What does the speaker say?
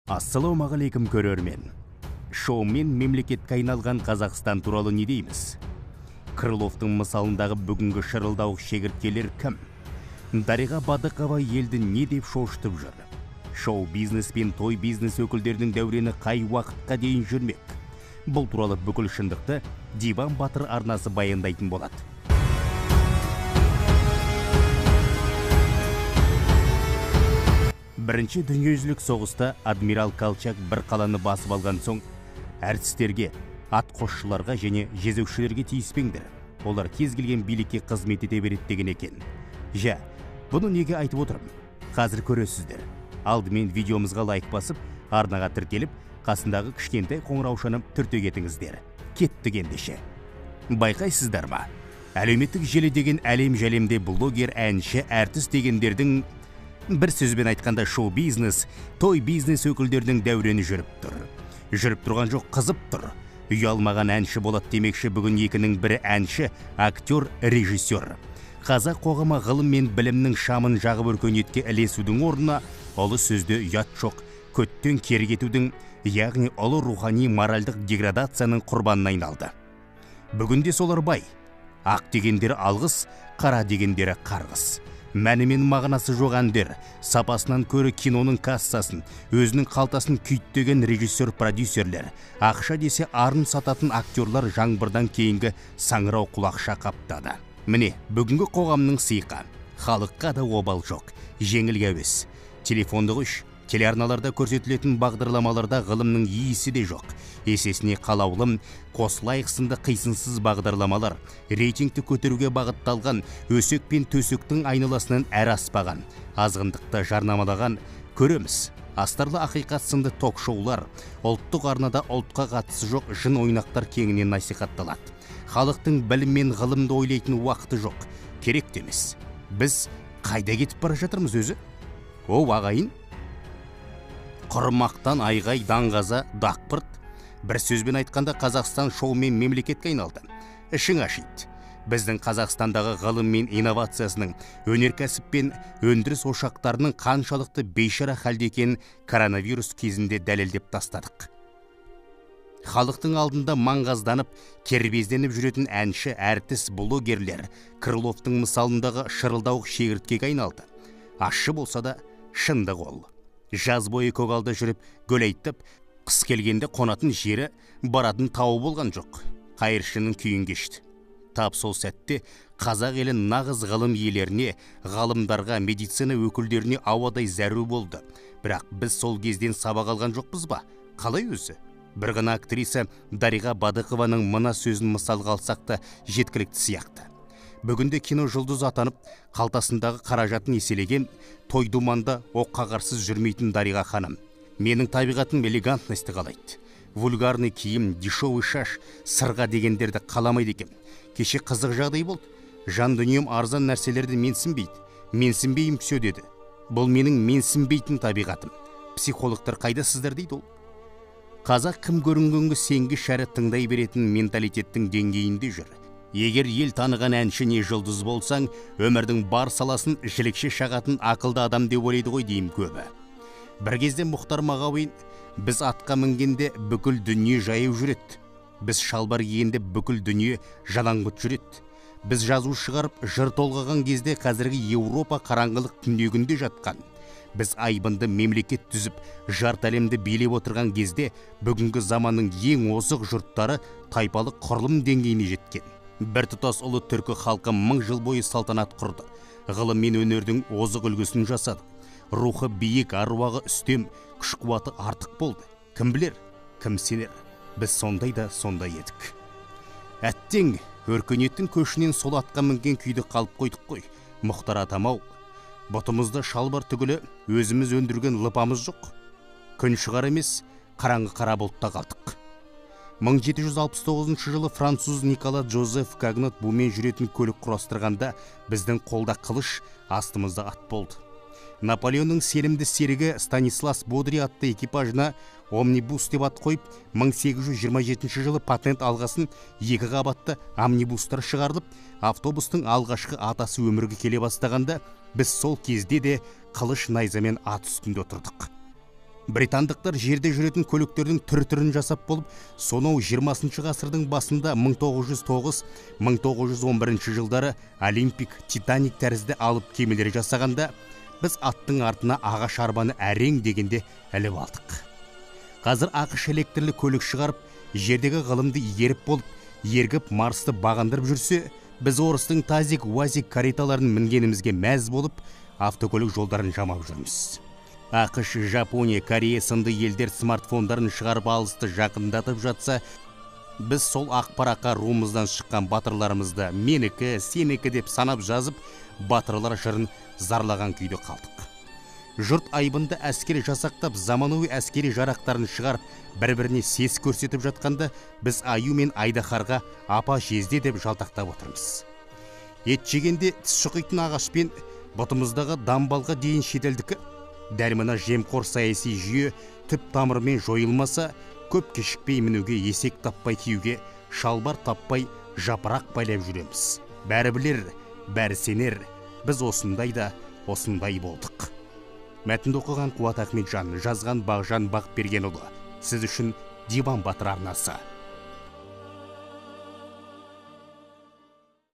Ассалаумағалейкум, көрермен. Шоумен мемлекетке айналған Қазақстан туралы не дейміз? Крыловтың мысалындағы бүгінгі шырылдауық шегірткелер кім? Дариға Бадықова елді не деп шошытып жүр? Шоу бизнес пен той бизнес өкілдерінің дәурені қай уақытқа дейін жүрмек? Бұл туралы бүкіл шындықты Диван Батыр арнасы баяндайтын болады. Бірінші дүниежүзілік соғыста адмирал Колчак бір қаланы басып алған соң, әртістерге, атқосшыларға және жезөкшелерге тиіспеңдер. Олар кез келген билікке қызмет ете береді деген екен. Жә, бұны неге айтып отырмын? Қазір көресіздер. Алдымен видеомызға лайк басып, арнаға тіркеліп, қасындағы кішкентай қоңыраушаны түрте кетіңіздер. Кеттік ендеше. Байқайсыздар ма? Әлеуметтік желі деген әлем-жәлемде блогер, әнші, әртіс дегендердің, бір сөзбен айтқанда, шоу-бизнес, той бизнес өкілдерінің дәурені жүріп тұр. Жүріп тұрған жоқ, қызып тұр. Ұялмаған әнші болады демекші, бүгін екінің бірі әнші, актер, режиссер. Қазақ қоғамы ғылым мен білімнің шамын жағып өркениетке ілесудің орнына ұлы сөзде ұят жоқ, көттен кері кетудің, яғни ұлы рухани моральдық деградацияның құрбанына айналды. Бүгінде солар бай. Ақ дегендері алғыс, қара дегендері қарғыс. Мәні мен мағынасы жоқ әндер, сапасынан көрі киноның кассасын, өзінің қалтасын күйттеген режиссер, продюсерлер, ақша десе арын сататын актерлар жаңбырдан кейінгі саңырау құлақша қаптады. Міне, бүгінгі қоғамның сиқы. Халыққа да обал жоқ, жеңіл әуес. Телефонды үш, телеарналарда көрсетілетін бағдарламаларда ғылымның иісі де жоқ. Есесіне қалаулым, қосылайық сынды қисынсыз бағдарламалар, рейтингті көтеруге бағытталған, өсек пен төсектің айналасынан әрі аспаған, азғындықты жарнамалаған көреміз. Астарлы ақиқат сынды ток-шоулар, ұлттық арнада ұлтқа қатысы жоқ жын ойнақтар кеңінен насихатталады. Халықтың білім мен ғылымды ойлайтын уақыты жоқ, керек те емес. Біз қайда кетіп бара жатырмыз өзі? О, ағайын! Құрмақтан айғай, даңғаза, дақпырт. Бір сөзбен айтқанда, Қазақстан шоумен мемлекетке айналды. Ішің ашиды. Біздің Қазақстандағы ғылым мен инновациясының, өнеркәсіп пен өндіріс ошақтарының қаншалықты бейшара халде екенін коронавирус кезінде дәлелдеп тастадық. Халықтың алдында маңғазданып, кербезденіп жүретін әнші, әртіс, блогерлер Крыловтың мысалындағы шырылдауық шегірткеге айналды. Ащы болса да шындық ол. Жаз бойы көгалда жүріп, гөл айтып, қыс келгенде қонатын жері, баратын тауы болған жоқ. Қайыршының күйін кешті. Тап сол сәтте қазақ елі нағыз ғылым иелеріне, ғалымдарға, медицина өкілдеріне ауадай зәру болды. Бірақ біз сол кезден сабақ алған жоқпыз ба? Қалай өзі? Бір ғана актриса Дариға Бадықованың мына сөзін мысалға алсақ та жеткілікті сияқты. Бүгінде кино жұлдыз атанып, қалтасындағы қаражатын еселеген, той думанда оққа қарсыз жүрмейтін Дариға ханым. Менің табиғатым элегантностьті қалайды. Вульгарный киім, дешевый шаш, сырға дегендерді қаламайды екен. Кеше қызық жағдай болды. Жан дүнием арзан нәрселерді менсінбейді. Менсінбеймін все деді. Бұл менің менсінбейтін табиғатым. Психологтар қайдасыздар дейді ол. Қазақ кім көрінгенге сенгіш әрі тыңдай беретін менталитеттің деңгейінде жүр. Егер ел таныған әнші не жұлдыз болсаң, өмірдің бар саласын жілікше шағатын ақылды адам деп ойлайды ғой деймін көбі. Бір кезде Мұхтар Мағауин, біз атқа мінгенде бүкіл дүние жаяу жүреді. Біз шалбар кигенде бүкіл дүние жалаңбұт жүреді. Біз жазу шығарып жыр толғаған кезде қазіргі Еуропа қараңғылық түнегінде жатқан. Біз айбынды мемлекет түзіп, жарты әлемді билеп отырған кезде бүгінгі заманның ең озық жұрттары тайпалық құрылым деңгейіне жеткен. Біртұтас ұлы түркі халқы 1000 жыл бойы салтанат құрды. Ғылым мен өнердің озық үлгісін жасады. Рухы биік, аруағы үстем, күш қуаты артық болды. Кім білер, кім сенер? Біз сондай да сондай едік. Әттең, өркениеттің көшінен сол атқа мінген күйді қалып қойдық қой. Мұхтар атам-ау, бұтымызда шалбар түгілі өзіміз өндірген лыпамыз жоқ. Күн шығар емес, қараңғы қара бұлтта қалдық. 1769 жылы француз Никола Джозеф Кагнот бумен жүретін көлік құрастырғанда біздің қолда қылыш, астымызда ат болды. Наполеонның сенімді серігі Станислас Бодри атты экипажына омнибус деп ат қойып, 1827 жылы патент алғасын екі қабатты омнибустар шығарылып, автобустың алғашқы атасы өмірге келе бастағанда, біз сол кезде де қылыш найзамен ат үстінде отырдық. Британдықтар жерде жүретін көліктердің түр-түрін жасап болып, сонау 20 ғасырдың басында 1909-1911 жылдары Олимпик, Титаник тәрізді алып кемелер жасағанда, біз аттың артына ағаш арбаны әрең дегенде іліп алдық. Қазір АҚШ электрлі көлік шығарып, жердегі ғылымды игеріп болып, ергіп Марсты бағындырып жүрсе, біз орыстың тазик, уазик кареталарын мінгенімізге мәз болып, автокөлік жолдарын жамап жүрміз. АҚШ, Жапония, Корея сынды елдер смартфондарын шығарып алысты жақындатып жатса, біз сол ақпараққа руымыздан шыққан батырларымызды менікі, сенікі деп санап жазып, батырлар жырын зарлаған күйде қалдық. Жұрт айбынды әскери жасақтап, заманауи әскери жарақтарын шығарып, бір-біріне сес көрсетіп жатқанда, біз аю мен айдаһарға апа жезде деп жалтақтап отырмыз. Ет жегенде тіс шұқитын ағашпен бұтымыздағы дамбалға дейін шетелдікі. Дәл мына жемқор саяси жүйе түп тамырымен жойылмаса, көп кешікпей мінуге есек таппай киюге, шалбар таппай жапырақ байлап жүреміз. Бәрі білер, бәрі сенер, біз осындай да осындай болдық. Мәтінді оқыған Қуат Ахметжан, жазған Бағжан Бақбергенұлы. Сіз үшін Диван Батыр арнасы.